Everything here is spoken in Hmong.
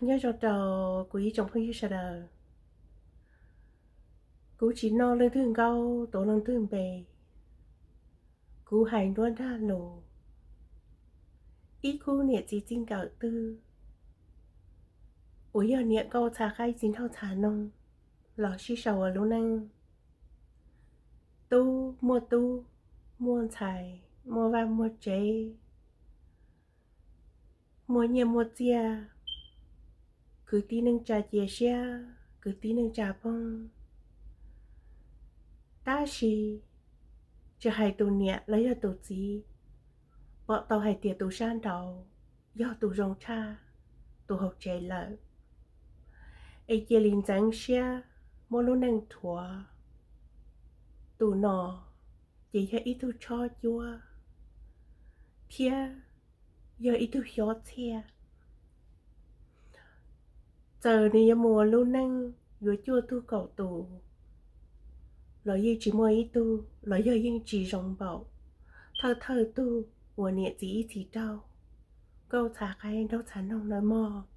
Nyob zoo rau kuv ib tsoom phooj ywg sawv daws. Kuv tsis noj leej twg nkaub tuav leej twg npe, kuv hais nruab nrag lus. Ib khub niam txiv txij nkawm twg uas yog niam nkauj txhav qaib txiv nraug txhav noog los sib sau ua lub neej, tub muaj tub, muaj ntxhais, muaj vaj muaj tsev, muaj nyiaj muaj txiaj, kwv tij neej tsa cia siab, kwv tij neej tsa poob. Tab sis tsis hais tus niam los yog tus txiv, pom tau hais tias tus sab nraud yog tus zoo tshaj tus hauv tsev lawm, es cia li ntxeev siab muab lub neej rhuav. Tus no ces yog ib tug tshob cuab thiab yog ib tug xyob txhiaj. Txawm nws yuav mus ua lub neej yuav cuaj tug kaum tus los yeej tsis muaj ib tug los yog yeej tsis zoo npaum thawj thawj tug uas niam txiv ib txhis raug nkauj txhav qaib nraug txhav noog na mog.